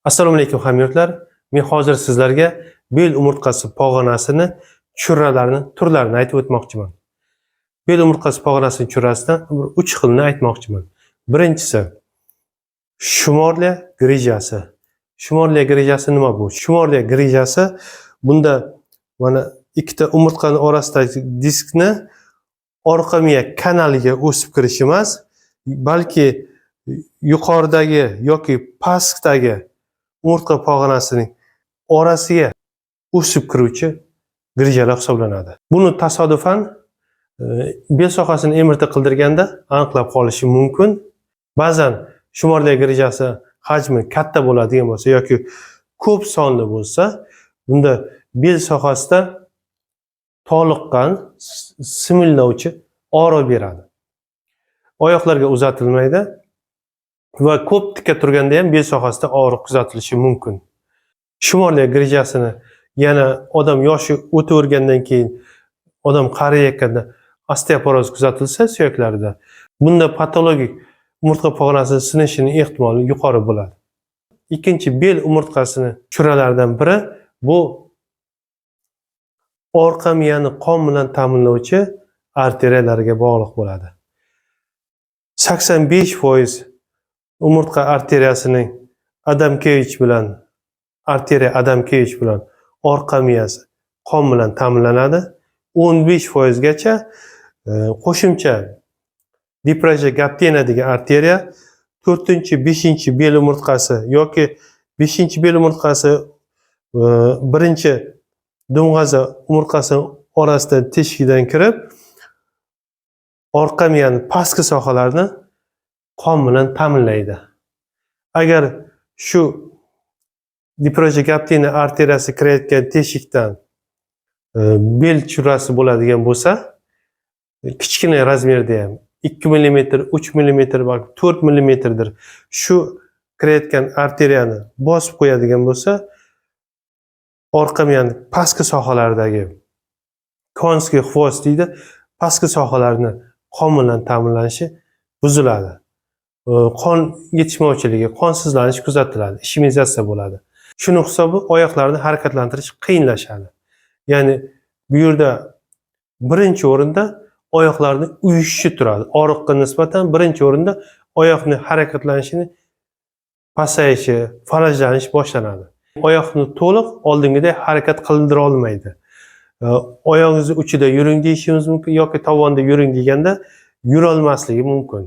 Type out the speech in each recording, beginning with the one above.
Assalomu alaykum, hamyurtlar. Men hozir sizlarga bel umurtqasi pog'onasini churralarini turlarini aytib o'tmoqchiman. Bel umurtqasi pog'onasini churrasidan bir uch xilini aytmoqchiman. Birinchisi Shmorliya grijasi. Shmorliya grijasi nima bu? Shmorliya grijasi bunda mana ikkita umurtqani orasidagi diskni orqa miya kanaliga o'sib kirishi emas, balki yuqoridagi yoki pastdagi umurtqa pog'onasining orasiga o'sib kiruvchi grijalar hisoblanadi. Buni tasodifan bel sohasini MRT qildirganda aniqlab qolishi mumkin. Ba'zan Shmorliya grijasi hajmi katta bo'ladigan bo'lsa yoki ko'p sonli bo'lsa, bunda bel sohasida toliqqan, simillovchi og'riq beradi. Oyoqlarga uzatilmaydi va ko'p tikka turganda ham bel sohasida og'riq kuzatilishi mumkin. Shmorliya grijasini yana odam yoshi o'tavergandan keyin, odam qariyotganda osteoporoz kuzatilsa suyaklarida, bunda patologik umurtqa pog'onasi sinishining ehtimoli yuqori bo'ladi. Ikkinchi bel umurtqasini churralaridan biri bu orqa miyani qon bilan ta'minlovchi arteriyalarga bog'liq bo'ladi. 85% umurtqa arteriyasining Adamkevich bilan, arteriya Adamkevich bilan orqa miyasi qon bilan ta'minlanadi. 15 foizgacha qo'shimcha Depraja Gaptena degan arteriya 4, 5 bel umurtqasi yoki 5 bel umurtqasi birinchi dumg'aza umurtqasi orasidan teshigidan kirib, orqa miyani pastki sohalarini qon bilan ta'minlaydi. Agar shu Depraja Gaptena arteriyasi kirayotgan teshikdan bel churrasi bo'ladigan bo'lsa, kichkina razmerda ham 2 mm, 3 mm, balki 4 mmdir. Shu kirayotgan arteriyani bosib qo'yadigan bo'lsa, orqa miyani pastki sohalaridagi конский хвост deydi, pastki sohalarni qon bilan ta'minlanishi buziladi. Qon yetishmovchiligi, qonsizlanish kuzatiladi, ishemizatsiya bo'ladi. Shuni hisobi oyoqlarni harakatlantirish qiyinlashadi. Ya'ni bu yerda birinchi o'rinda oyoqlarni uyushishi turadi. Og'riqqa nisbatan birinchi o'rinda oyoqni harakatlanishini pasayishi, falajlanish boshlanadi. Oyoqni to'liq oldingidek harakat qildira olmaydi. Oyog'ingizni uchida yuring deyishimiz mumkin yoki tovonda yuring deganda yurolmasligi mumkin.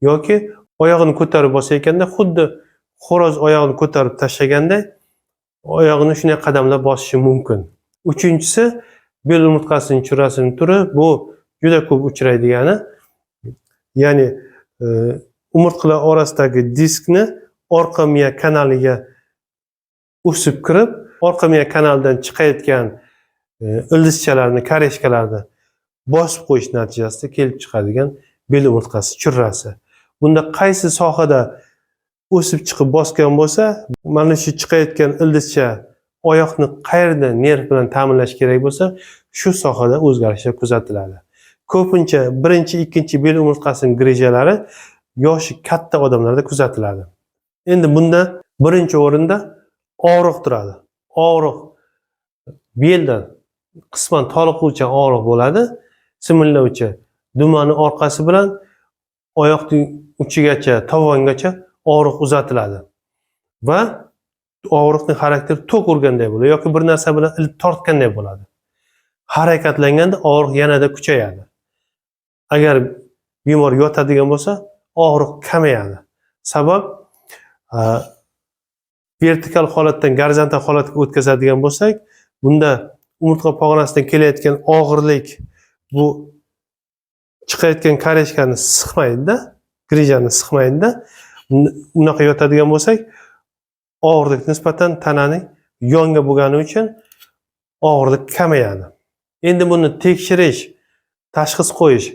Yoki oyog'ini ko'tarib bosayotganda xuddi xo'roz oyog'ini ko'tarib tashlaganda oyog'ini shunday qadamlab bosishi mumkin. Uchinchisi bel umurtqasining churrasining turi, bu juda ko'p uchraydigani, ya'ni umurtqalar orasidagi diskni orqa miya kanaliga o'sib kirib, orqa miya kanalidan chiqayotgan ildizchalarni, корешка larni bosib qo'yish natijasida kelib chiqadigan bel umurtqasi churrasi. Bunda qaysi sohada o'sib chiqib bosgan bo'lsa, mana shu chiqayotgan ildizcha oyoqni qayerda nerv bilan ta'minlash kerak bo'lsa, shu sohada o'zgarishlar kuzatiladi. Ko'pincha birinchi, ikkinchi bel umurtqasining grijalari yoshi katta odamlarda kuzatiladi. Endi bunda birinchi o'rinda og'riq turadi. Og'riq belda qisman toliquvchan og'riq bo'ladi, simillovchi dumani orqasi bilan oyoqning uchigacha, tovongacha og'riq uzatiladi va og'riqning xarakteri tok urganday bo'ladi yoki bir narsa bilan ilib tortganday bo'ladi. Harakatlanganda og'riq yanada kuchayadi. Agar bemor yotadigan bo'lsa, og'riq kamayadi. Sabab vertikal holatdan gorizontal holatga o'tkazadigan bo'lsak, bunda umurtqa pog'onasidan kelayotgan og'irlik bu chiqayotgan корешка ni siqmaydida, grijani siqmaydida. Bunaqa yotadigan bo'lsak, og'irlik nisbatan tananing yonga bo'lgani uchun og'irlik kamayadi. Endi buni tekshirish, tashxis qo'yish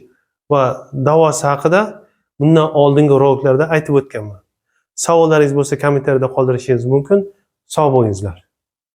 va davosi haqida bundan oldingi roliklarda aytib o'tganman. Savollaringiz bo'lsa, kommentariyada qoldirishingiz mumkin. Sog' bo'lingizlar.